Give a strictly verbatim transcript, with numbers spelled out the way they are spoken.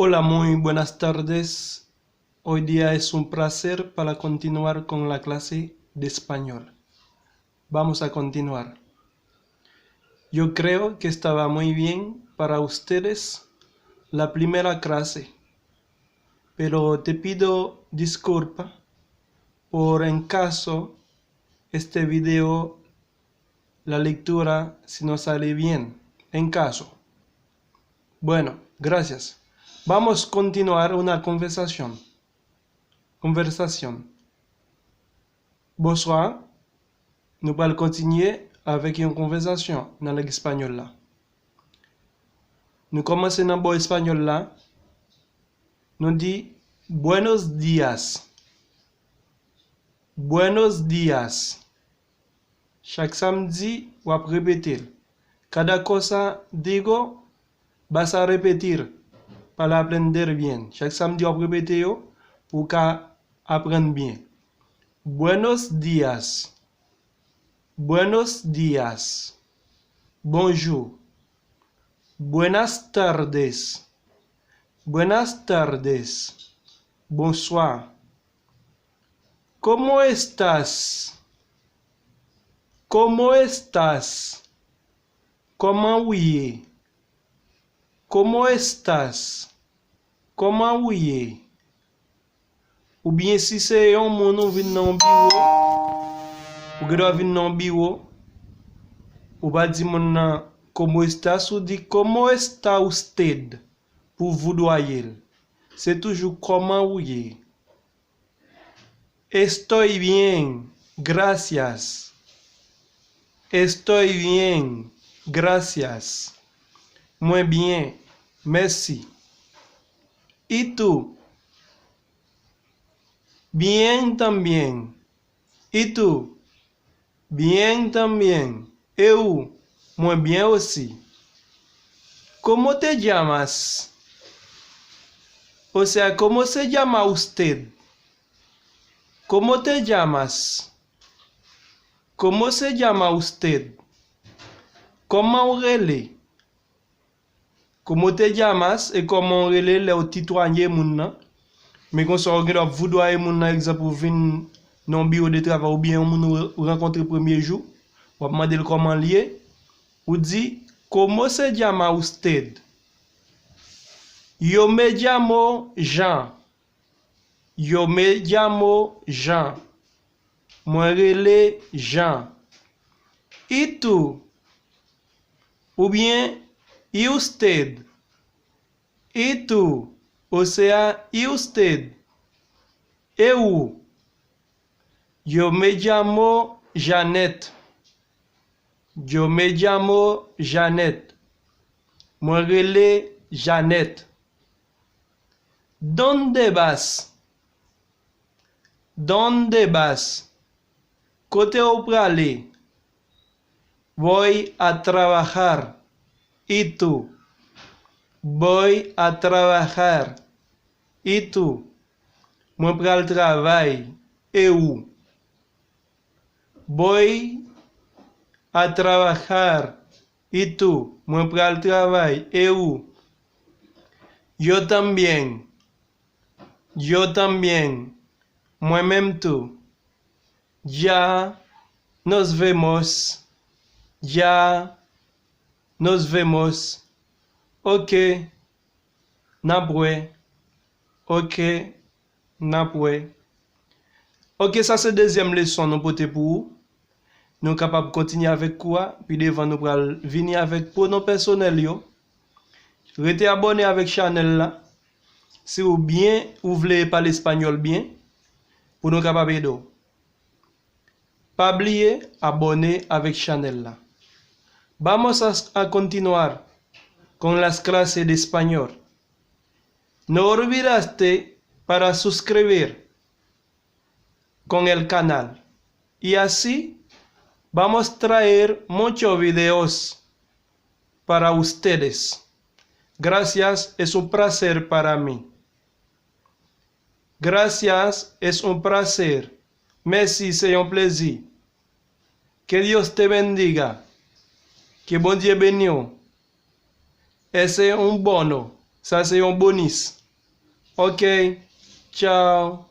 Hola, muy buenas tardes. Hoy día es un placer para continuar con la clase de español. Vamos a continuar. Yo creo que estaba muy bien para ustedes la primera clase, pero te pido disculpa por en caso este video la lectura si no sale bien. En caso. Bueno, gracias. Vamos continuar una conversación. Conversación. Bonswa. Nou pral kontinye avèk yon konvèsasyon nan lang espanyòl la. Nou kòmanse nan bò espanyòl la. Nou di buenos días. Buenos días. Chak sa m di, w ap repete l. Cada cosa digo, vas a repetir para aprender bien. Chak sa m di, w ap repete yo pou w ka aprann byen. Buenos días. Buenos días. Bonjou. Buenas tardes. Buenas tardes. Bonswa. ¿Cómo estás? ¿Cómo estás? Kòman ou ye? ¿Cómo estás? Kòman ou ye? Oubyen si se yon moun ou vin nan yon biwo, ou gen dwa vin nan yon biwo, ou pa di moun nan, ¿cómo estás? Ou di, ¿cómo está usted? Pou voudoye l. Se toujou kòman ou ye. Estoy bien, gracias. Estoy bien, gracias. Mwen byen, mèsi. ¿Y tú? Bien también. ¿Y tú? Bien también. E ou? Mwen byen osi. ¿Cómo te llamas? Osea, ¿cómo se llama usted? ¿Cómo te llamas? ¿Cómo se llama usted? Kòman w rele? ¿Cómo te llamas? E kòman w rele lè w titwaye moun nan? Men konsa, w gen dwa voudoye moun nan, egzanp, ou vin nan yon biwo de travay oubyen yon moun ou rankontre premye jou, w ap mande l kòman l ye. Ou di, ¿Cómo se llama usted? Yo me llamo Jean. Yo me llamo Jean. Mwen rele Jan. ¿Y tú? Oubyen, ¿y usted? ¿Y tú? Osea, ¿y usted? E ou? Yo me llamo Janet. Yo me llamo Janet. Mwen rele Janet. ¿Dónde vas? ¿Dónde vas? Kote w prale? Voy a trabajar. ¿Y tú? Voy a trabajar. ¿Y tú? Mwen pral travay. E ou? Voy a trabajar. ¿Y tú? Mwen pral travay. E ou? Yo también. Yo también. Mwen menm tou. Ya nos vemos. Ya nos vemos. Oke. N ap wè. Oke. N ap wè. Oke, sa se dezyèm leson nou pote pou ou. Nou kapab kontinye avèk kou a. Pi devan, nou pral vini avèk pwonon pèsonèl yo. Rete abòne avèk chanèl la. Si ou byen, ou vle pale espanyòl byen, pou nou kapab ede w. Pa bliye abòne avèk chanèl la. Vamos a, a continuar con las clases de español. No olvidaste para suscribir con el canal. Y así vamos traer muchos videos para ustedes. Gracias, es un placer para mí. Gracias, es un placer. Mèsi, se yon plezi. Que Dios te bendiga. Ke Bondye beni w. Es un bono. Sa se yon bonis. Ok. Tchao.